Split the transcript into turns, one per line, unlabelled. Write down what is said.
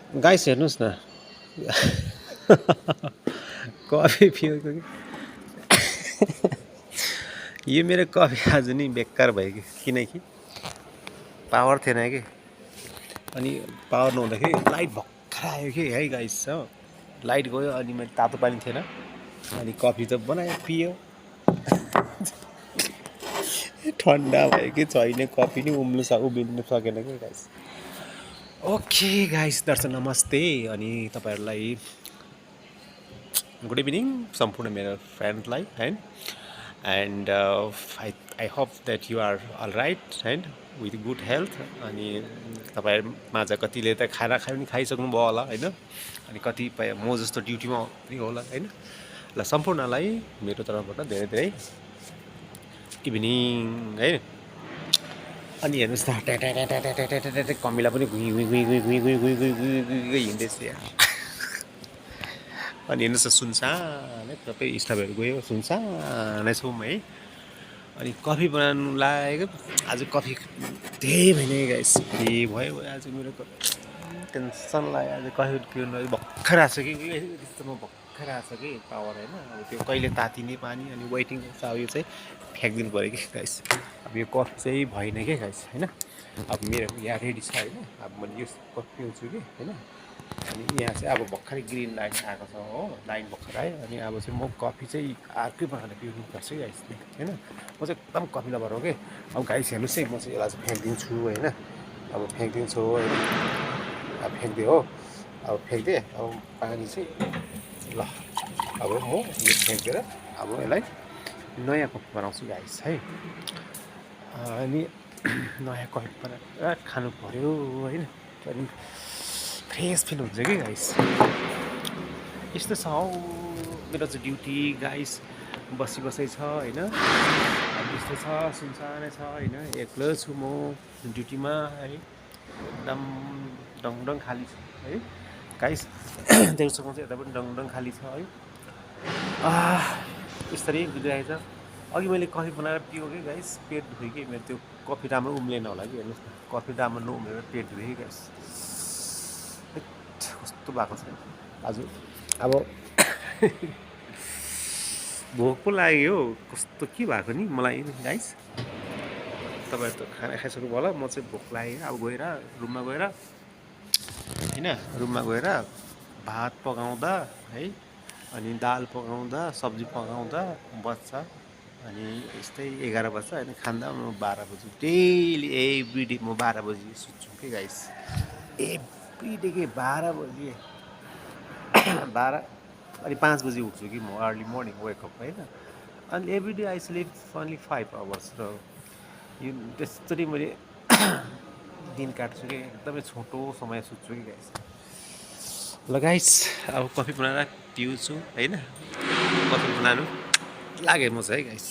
guys हेर्नुहोस् न coffee पिएको कि यो मेरो कफी आज नि बेकार भयो कि किनकि पावर थिएन कि अनि पावर नहुँदाखेरि लाइट भर्खर आयो कि है गाइस हो लाइट गयो अनि मैले तातो पानी थिएन अनि कफी त बनायो पियो ठन्डा भयो कि छैन कफी नि उभिनु सकेन कि गाइस ओके गाइस दर्शक नमस्ते अनि तपाईँहरूलाई गुड इभिनिङ सम्पूर्ण मेरो फ्रेन्डलाई है and I hope that you are all right and with good health अनि तपाईँहरू माझ कतिले त खाना पनि खाइसक्नुभयो होला होइन अनि कतिपय म जस्तो ड्युटीमा पनि होला होइन ल सम्पूर्णलाई मेरो तर्फबाट धेरै धेरै इभिनिङ है अनि हेर्नुहोस् न कमिला पनि घुइ घुइ घुइ घुइ घुइ घुइ घुइ घुइ घुइ घुइ हिँड्दैछ अनि हेर्नुहोस् न सुनसान है सबै स्टाफहरू गयो सुनसानै छौँ है अनि कफी बनाउनु लागेको आज कफी त्यही भएन गाइस के भयो आज मेरो टेन्सन लाग्यो आज कफी पिउनु भर्खर आएको छ कि त्यस्तोमा भर्खर आएको छ कि पावर होइन अब त्यो कहिले तातिने पानी अनि वेटिङ गर्छ अब यो चाहिँ फ्याँकिदिनु पऱ्यो कि गाइस अब यो कफी चाहिँ भएन क्या गाइस होइन अब मेरो यहाँ रेडी छ होइन अब मैले यो कफी पिउँछु कि होइन अनि यहाँ चाहिँ अब भर्खरै ग्रिन लाइन आएको छ हो लाइन भर्खर आयो अनि अब चाहिँ म कफी चाहिँ अर्कै प्रकारले पिउनुपर्छ है गाइस होइन म चाहिँ एकदम कफी लभर हो कि अब गाइस हेर्नुहोस् है म चाहिँ यसलाई चाहिँ फ्याँकिदिन्छु होइन अब फ्याँकिदिन्छु होइन अब फ्याँकिदिएँ हो अब फ्याँकिदिएँ अब पानी चाहिँ ल अब म यो फ्याँकेर अब यसलाई नयाँ कफी बनाउँछु गाइस है अनि नयाँ कफी बनाएर खानु पऱ्यो होइन अनि फ्रेस फिल हुन्छ कि गाइस यस्तो छ हौ मेरो चाहिँ ड्युटी गाइस बसी छ होइन अब यस्तो छ सुनसानै छ होइन एक्लै छु म ड्युटीमा है एकदम डङडङ खाली छ है गाइस देउसँग चाहिँ यता पनि डङडङ खाली छ है यसरी बिग्रिरहेको छ अघि मैले कफी बनाएर पियो कि गाइस पेट धोयो कि मेरो त्यो कफी राम्रो उम्लेन होला कि हेर्नुहोस् न कफी राम्रो नउम्लेर पेट धोयो कि गाइस कस्तो भएको छ आज अब भोक पो लाग्यो हौ कस्तो के भएको नि मलाई गाइस तपाईँहरू त खाना खाइसक्नु भयो होला म चाहिँ भोक लाग्यो अब गएर रुममा गएर होइन रुममा गएर भात पकाउँदा है अनि दाल पकाउँदा सब्जी पकाउँदा बज्छ अनि यस्तै 11 बज्छ अनि खाँदा म 12 बजी डेली एभ्री डे म 12 बजी सुत्छु कि गाइस एभ्री डे के 12 बजी 12 अनि 5 बजी उठ्छु कि म अर्ली मर्निङ वेकअप होइन अनि every day I sleep only 5 hours र यो त्यसरी मैले दिन काट्छु कि एकदमै छोटो समय सुत्छु कि गाइस ल गाइस अब कफी बनाएर पिउँछु होइन कफी बनाउनु लाग्यो म चाहिँ है गाइस